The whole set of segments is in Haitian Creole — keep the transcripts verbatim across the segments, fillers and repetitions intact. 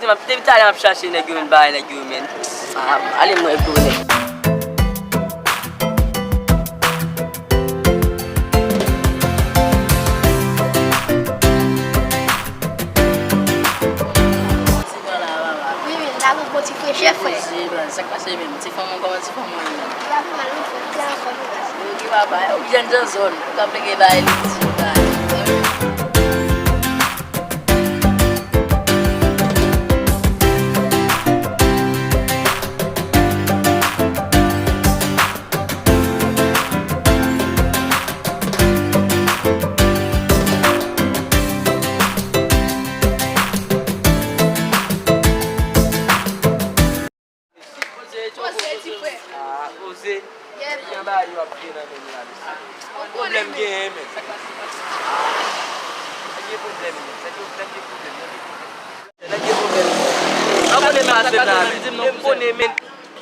M ap, depi talè m ap chache nèg yo, men m pa wè nèg yo, men. Ah, ale mwen pou nèg. Wi, men la gon bon ti freche, frè. Poze, baz. Sa k pase menm? Ti fanm an, kòman ti fanm an ye menm? Li ap mal, wi, frè. Li anfòm, wi, baz. Yo, ki papa, yo, jèn jan zòn. Ou ka plege bay li, ti bay. Poze, ti frè. Ah, poze. Yes. Jan bagay yo ap vire nan men nou la, mesye. Pwoblèm genyen, men. Ah, gen pwoblèm, men. Nèg yo, nèg gen pwoblèm, nèg gen pwoblèm. Nèg gen pwoblèm. Ou konnen m pa sèl la, men. M konnen, men.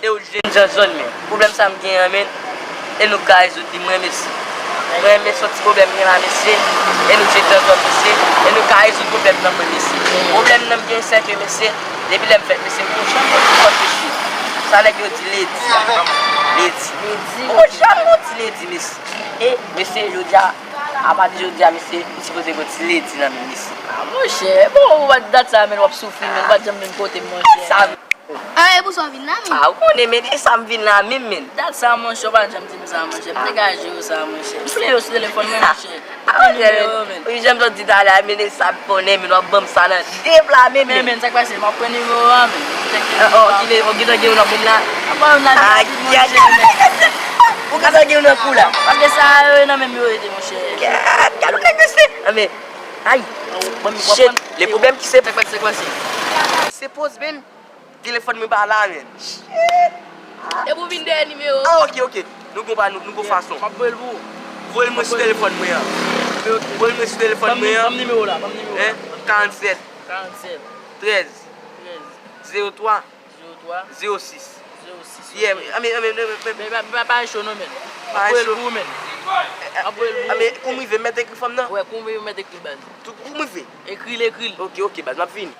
E w jèn jan zòn, men. Pwoblèm sa m genyen an, men. E nou ka rezoud li, mwen, mesye. Mwen, men, se yon ti pwoblèm m gen la, mesye. E nou jèn jan zòn, mesye. E nou ka rezoud pwoblèm nan, mwen, mesye. Pwoblèm nan m gen, se ke, mesye, depi lè m fèt, mesye, m poko janm pran ti kòd, mesye. Sa nèg yo di ledi a. Ledi. Ledi. M poko janm pran ti ledi, mesye. E, mesye, jodi a, apati jodi a, mesye, m sipoze pran ti ledi nan men, mesye. Ah, monchè, bon, ou pa dat sa, men w ap soufri, men ou pa t janm vin kote m, monchè. Dat sa, Ah, e pou sa w vin la, men? Ah, ou konnen, men, e sa m vin la menm, men. Dat sa, monchè, ou pa t janm di m sa, monchè. M te ka jere w sa, monchè. M plede w sou telefòn mwen, monchè. Ah, monchè, men. Wi, jan m t ap di talè a, men, e sa m konnen, men, w ap ban m sa nan de pla menm, men. Men, men, sa k pase? M ap pran nimewo a, men. Oh, oh, ki le, oh, ki tan gen yon nan moun la? Ap ban m nan. Ay, ay, ay. Ou ka tan gen yon nan kou la. Paske sa yo, e nan menm yo rete, monchè. Gad, gad, ou nèg mesye. Ah, men, ay. Shit, le pwoblèm ki se. Sa k pase, sa k pase? Se poz, men. Telefòn mwen pa la, men. Shit. E pou vin dèyè nimewo. Ah, ok, ok. Nou gon pa, nou, nou gon fason. M ap voye l pou ou. Voye l mwen sou telefòn mwen an. Ok, ok. Voye l mwen sou telefòn mwen an. Ban m nimewo la, ban m nimewo la. Hein? Karannsèt. Karannsèt. Trèz. Trèz. Zewo twa. Zewo twa. Zewo sis. Zewo sis, yeah, ok. I mean, I mean, I mean, men pa, men pa, pa cho non, men. M ap voye l pou ou, men. M ap voye l pou ou. I mean, kou m rive, m mèt ekri fanm nan? Wè, kou m rive, m mèt ekri l, baz. Tou kou m rive? Ekri l, ekri l. Ok, ok, baz, m ap vini.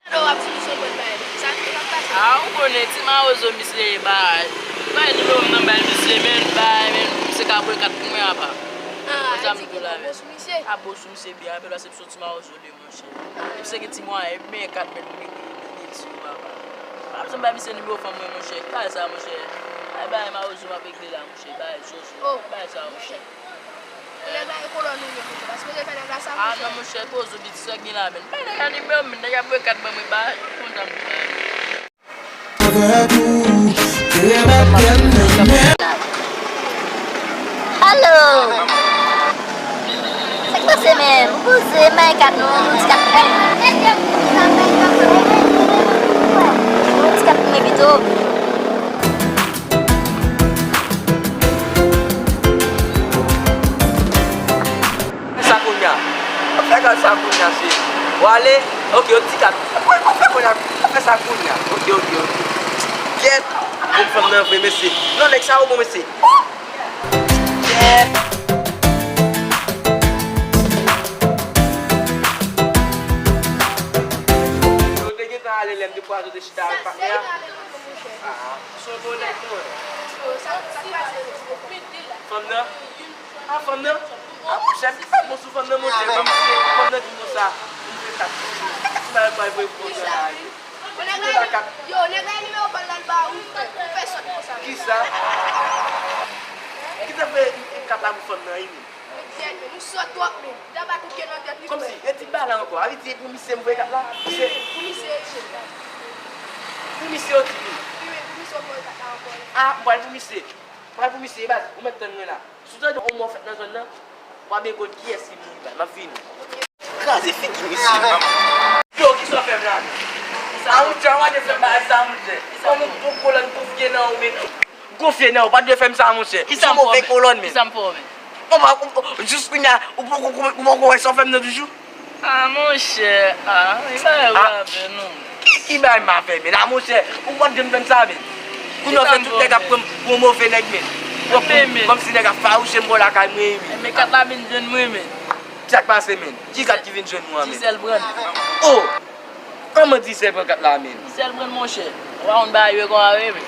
Gade w ap sou misyon pral bay li. Sa, sa k pase? Ah, ou konnen, ti mawozo misye ye, bay. Bay nimewo m nan bay misye, men, bay, men, misye ka voye kat pou mwen apa. Ah, sa m di w la, men. Ap bo sou misye byen anpil, paske misye yon ti mawozo li, monchè. Epi se gen ti mwayen, men kat mèt mete nan men ti yo, apa. Pa bezwen bay misye nimewo fanm mwen, monchè. Ki bagay sa, monchè? Bay, bay mawozo m ap regle la, monchè. Bay, zozo. Bay sa, monchè. Ou lè bay kolòn ou menm, monchè, paske w te fè nèg la sa, monchè. Ah, non, monchè, koz ou di sa gen la, men. Bay nèg la nimewo m, nèg ap voye kat ban mwen, bay, kontan m. Alo! Sa k pase, men? Ou poze, bay kat non, yon ti kat. Yon ti kat pou mwen pito. Fè sa kounye a. Fè sa kounye a, cheri. W ale. Ok, yon ti kat. Mwen, mwen fè kounye a. Fè sa kounye a. Ok, ok, ok. Kyèt. Bon, fanm nan vre, mesye. Non, nèg sa yo bon, mesye. Kyèt. Yo te gentan ale lè m te kwaze, yo te chita avèk patnè a. Ah, se yon bon nèg, mwen. Fanm nan? Ah, fanm nan? Ah, monchè, m pa bon sou fanm nan, monchè. Fanm nan, fanm nan di m konsa. Li fè kat. Kat ti bagay mwen voye pou fanm nan la, wi. Yo, nèg la, yo, nèg la nimewo pa l la, l ba ou, frè. Ou fè sòt konsa. Kisa? Kisa fè kat la pou fanm nan, wi, men? Kòmsi, e ti bala ankò. A vle di pou misye m voye kat la? Wi, pou misye, wi. Pou misye, yo di wi. Wi, wi, pou misye, yo voye kat la ankò. Ah, m pral pou misye. M pral pou misye, baz, ou mèt tann mwen la. Si w tande yon mò fèt nan zòn nan, w a byen konn kiyès ki mouri, baz. M ap vini. Kraze figi misye. Yo, kisa w fè m la? A, monchè, w a te fè m bagay sa, monchè. Kòm yon gwo kolòn konfye nan ou, men. Gonfye nan ou, pa t dwe fè m sa, monchè. Ou se move kolòn, men. Kisa m fè w, men? Ou pa, ou, ou, jis kounye a, ou poko, ou poko wè sa w fè m nan toujou? Ah, monchè, ah, e pa grave, non. Ki, ki bagay m a fè, men? Ah, monchè, ou pa t dwe fè m sa, men. Kounye a w fè tout nèg ap pran m pou yon move nèg, men. Kòmsi nèg ap fawouche m bò lakay mwen wi. Men kat la vin jwenn mwen men. Sa k pase men? Ki kat ki vin jwenn nou an men? Disèl pran. Oh! Kòman Disèl pran kat la men? Disèl pran monchè. Ou pa konn bagay yo konn ave men.